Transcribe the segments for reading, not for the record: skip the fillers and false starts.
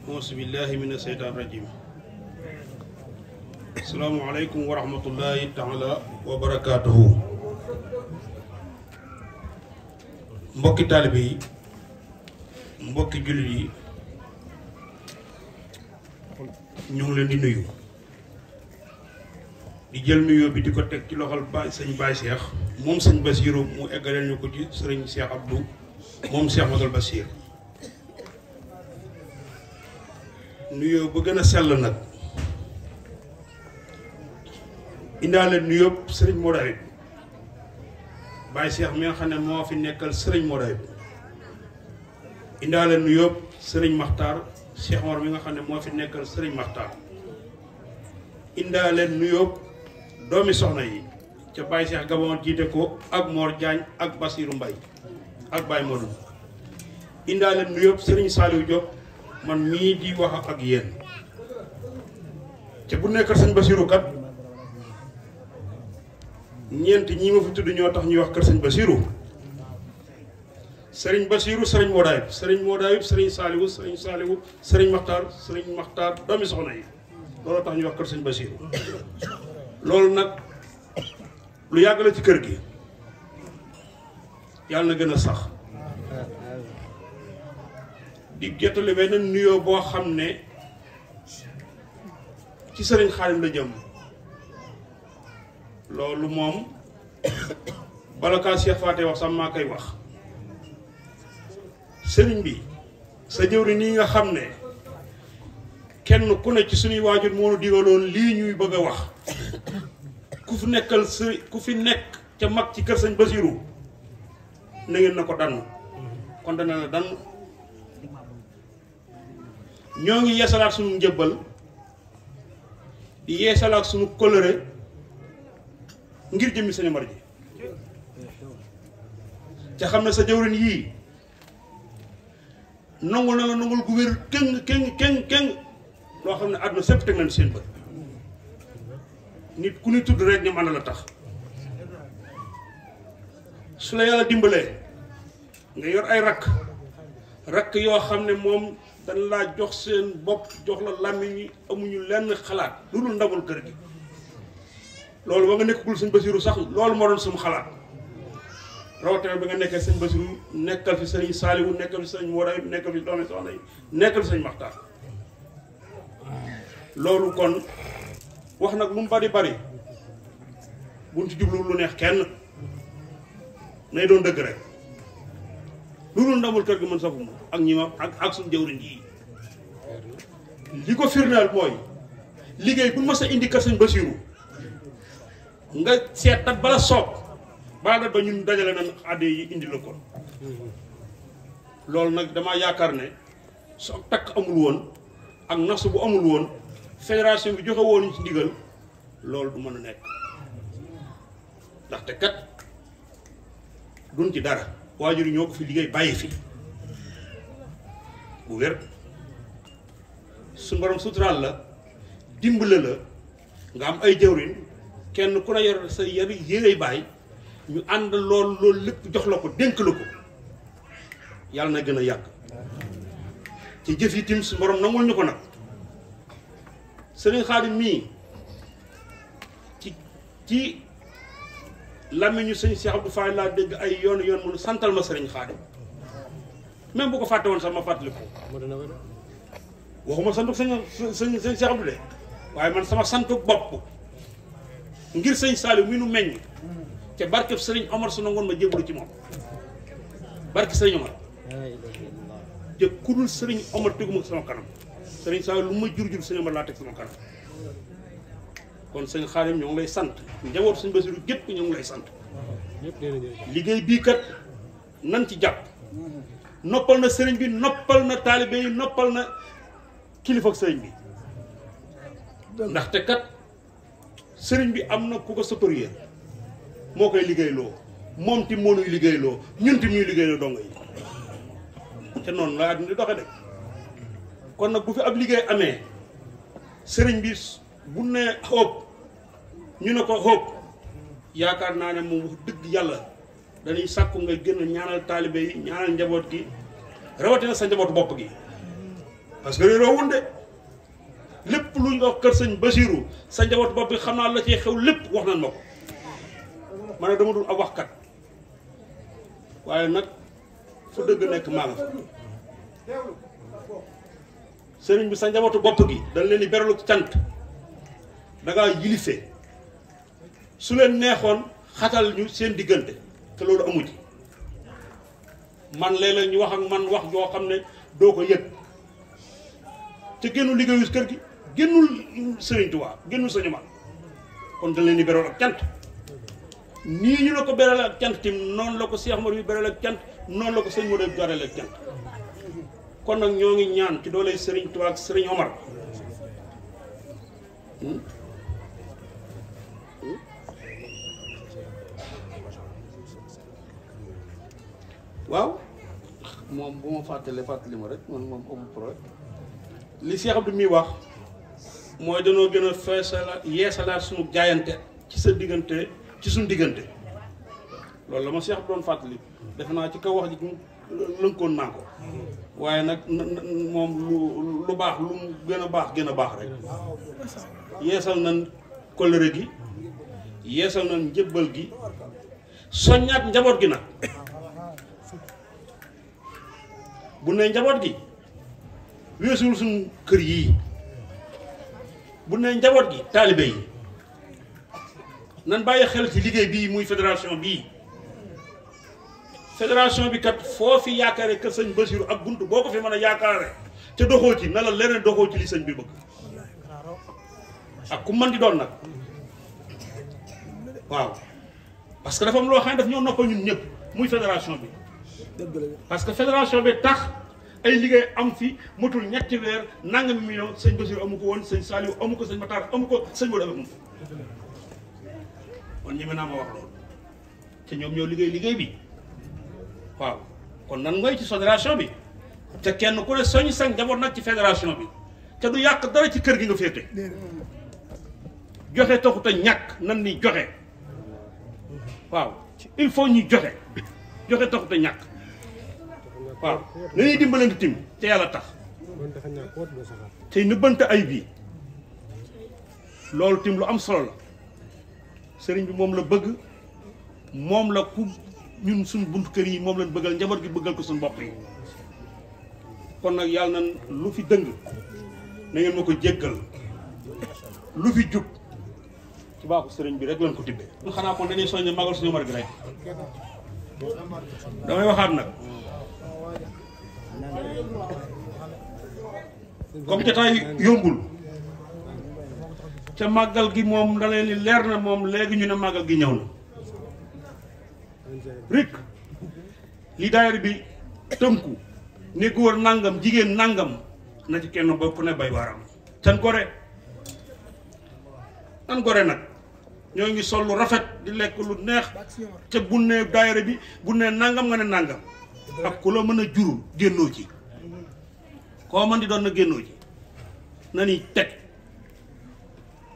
auzu billahi mina seytaan rajim. Asalaamaaleykum wa rahmatullahi taala wa barakaatuhu. Mbokki taalibe yi, mbokki jullit yi, ñu ngi leen di nuyu. di jël nuyoo bi di ko teg ci loxol sëñ Baye Cheikh moom sëñ Bassirou mu eggaleel ñu ko ci sëriñ Cheikh Abdou moom Cheikh Madal Bassir. nuyoo ba gën a sell nag indaale nuyoo sëriñ Modou Baye Cheikh mi nga xam ne moo fi nekkal sëriñ Modou indaale nuyoo sëriñ Makhtar Cheikh Mor mi nga xam ne moo fi nekkal sëriñ Makhtar indaale nuyoo doomi soxna yi ca Baye Cheikh Gabon jiite ko ak Mor Diagne ak Bassirou Mbaye ak Baye Modou indaale nuyoo sëriñ Saliou Diop man mii di wax ak yéen ca bu nekkal sëñ Bassirou kat ñeent ñi ma fi tudd ñoo tax ñuy wax kër sëñ Bassirou sëriñ Bassirou sëriñ Modou sëriñ Saliou sëriñ Makhtar doomi soxna yi loolu tax ñuy wax kër sëñ Bassirou loolu nag lu yàgg la ci kër gi yàlla na gën a sax di jottali benn nuyoo boo xam ne ci sëriñ Xaadim la jëm loolu moom bala kaa Cheikh Faté wax sax maa koy wax sëriñ bi sa jëwri nii nga xam ne kenn ku ne ci suñuy waajur moo nu digaloon lii ñuy bëgg a wax ku fi nekk ca mag ci kër sëñ Bassirou na ngeen na ko dann kon dana la dann ñoo ngi yeesalaat suñu njëbbal di yeesalaat suñu kóllëre ngir jëmmi sëñ Omar ji ca xam ne sa jëwrin yii nangul na la nangul gu wér keng loo xam ne àdduna sépp teg nañ seen bët nit ku ni tudd rek ñu mën la tax su la yàlla dimbalee nga yor ay rakk yoo xam ne moom dañ laa jox seen bopp jox la làmmiñ yi amuñu lenn xalaat lu dul ndamul kër gi loolu ba nga nekkagul sëñ Bassirou sax loolu moo doon suñu xalaat rawatina bi nga nekkee sëñ Bassirou nekkal fi sëñ Saliou nekkal fi sëñ Modou nekkal fi doomi soxna yi nekkal fi sëñ Makhtar loolu kon wax nag lu mu bari buñ ci jublu lu neex kenn nay doon dëgg rek lu dul ndamul kër gi mën safu ma ak ñi ma ak suñu jëwriñ ji li ko firndeel mooy liggéey bu ma sa indi kër sëñ Bassirou nga seet nag bala soob bala ba ñun dajale nañ àdde yi indi la ko loolu nag damaa yaakaar ne su ak takk amul woon ak nasu bu amul woon fédération bi joxe woon ci ndigal loolu du mën a nekk ndaxte kat duñ ci dara waajur yi ñoo ko fi liggéey bàyyi fi bu wér su borom suturaal la dimbale la nga am ay jëwriñ kenn ku ne yor sa yërey bàyyi ñu ànd loolu lépp jox la ko dénk la ko yàlla na gën a yàgg ci jëf yi tim su borom nangul ñu ko nag sëriñ Xaadim mii ci làmmiñu sëñ Cheikh Abdou Fall laa dégg ay yoon mënu santal ma sëriñ Xaadim même bu ko fàtte woon sax ma fàttali ko waxuma santu sëñ Cheikh Abdou de waaye man sama santu bopp ngir sëñ Saliou mi nu meññ te barkeb sëriñ Omar su nangoon ma jébbalu ci moom barke sëriñ Omar te ku dul sëriñ Omar teguma sama kanam sëriñ Saliou lu ma jur sëriñ Omar laa teg sama kanam kon sëñ Xaadim ñoo ngi lay sant njabootu sëñ Bassirou gépp ñoo ngi lay sant liggéey bii kat nan ci jàpp noppal na sëriñ bi noppal na taalibe yi noppal na kilifa ak sëriñ bi ndaxte kat sëriñ bi am na ku ko supérieur moo koy liggéeyloo moom tim moo nuy liggéeyloo ñun tim ñuy liggéeyloo dongo yi te noonu laa àdduna di doxe de kon nag bu fi ab liggéey amee sëriñ bi bu ne xóob ñu ne ko xóob yaakaar naa ne moom wax dëgg yàlla dañuy sàkku nga gën a ñaanal taalibe yi ñaanal njaboot gi rawatina sa njabootu bopp gi parce que réeroowul de lépp lu ñu wax kër sëñ Basiru sa njaboot bopp bi xam naa la cee xew lépp wax nañ ma ko ma ne dama dul ab waxkat waaye nag fu dëgg nekk maa nga fa sëriñ bi sa njabootu bopp gi dañ leen di beralu cant da ngaa yilife su leen neexoon xatal ñu seen diggante te loolu amu ci man léeg-léeg ñu wax ak man wax joo xam ne doo ko yëg te génnul liggéeyu kër gi génnul sëriñ Tuubaa génnul sañu man kon dañ leen di beral ak cant nii ñu la ko beral ak cant tim noonu la ko Cheikh Mor bi beral ak cant noonu la ko sëñ Modou beral ak cant kon nag ñoo ngi ñaan ci dooley sëriñ Tuubaa ak sëriñ Omar waaw moom bu ma fàttali ma rek man moom amul problème li Cheikh Abdou mi wax mooy danoo gën a feesalaat yeesalaat suñu jaayante ci sa diggante ci suñu diggante loolu la ma Cheikh Abdou doon fàttali defe naa ci kaw wax ji lënkoon naa ko waaye nag moom lu baax lu mu gën a baax rek yeesal nañ kóllëre gi yeesal nañ njëbbal gi soññaat njaboot gi nag bu ne njaboot gi weesuwul suñu kër yii bu ne njaboot gi taalibe yi nan bàyyi xel ci liggéey bii muy fédération bii fédération bi kat foo fi yaakaare kër sëñ Basiru ak bunt boo ko fi mën a yaakaare te doxoo ci na la leneen doxoo ci li sëñ bi bëgg ak ku mën di doon nag waaw parce que dafa am loo xam ne daf ñoo noppal ñun ñëpp muy fédération bi parce que fédération bi tax ay liggéey am fi motul ñetti weer nangami million sëñ Basiru amu ko woon sëñ Saliou amu ko sëñ Matar amu ko sëñ Modou amu ko kon ñeme naa ma wax loolu te ñoom ñoo liggéey bi waaw kon nan ngoy ci fédération bi te kenn ku ne soññ sa njaboot nag ci fédération bi te du yàq dara ci kër gi nga féete joxe taxut a ñàkk nan ni joxe waaw il faut ñuy joxe taxut a ñàkk waaw nañuy dimbalante tim te yàlla tax tey nëbbante ay bii loolu tim lu am solo la sëriñ bi moom la bëgg moom la ku ñun suñ buntu kër yi moom lañ bëggal njaboot gi bëggal ko suñ bopp yi kon nag yàlla na lu fi dëng na ngeen ma ko jéggal lu fi jub ci baaxu sëriñ bi rek lañ ko tibbee xanaa kon dañuy soññe magal suñu mar gi rek damay waxaat nag comme jotaay yombul te màggal gi moom da leen ni leer na moom léegi ñu ne màggal gi ñëw na rek li daayira bi tënku ne góor nangam jigéen nangam na ci kenn bokk ne bay waaram tan gore tan gore nag ñoo ngi sol lu rafet di lekk lu neex te bu ne daayira bi bu ne nangam nga ne nangam ak ku la mën a jurul génnoo ci koo man di doon na génnoo ci na ñuy teg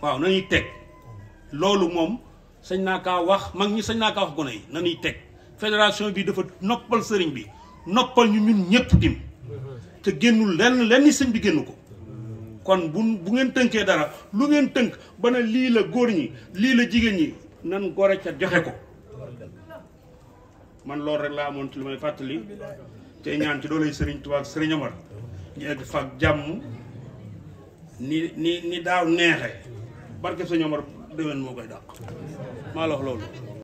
waaw na ñuy teg loolu moom sañ naa kaa wax mag ñi sañ naa kaa wax gone yi na ñuy teg fédération bi dafa noppal sëriñ bi noppal ñu ñun ñëpp tim te génnul lenn sëñ bi génn ko kon bu ngeen tënkee dara lu ngeen tënk ba ne lii la góor ñi lii la jigéen ñi nan gore ca joxe ko man loolu rek laa amoon ci lu may fàttali te ñaan ci dooley sëriñ Tuubaa ak sëriñ Omar ñu egg fa jàmm ni daaw neexe barke sëriñ Omar déwén moo koy dàq maa la wax loolu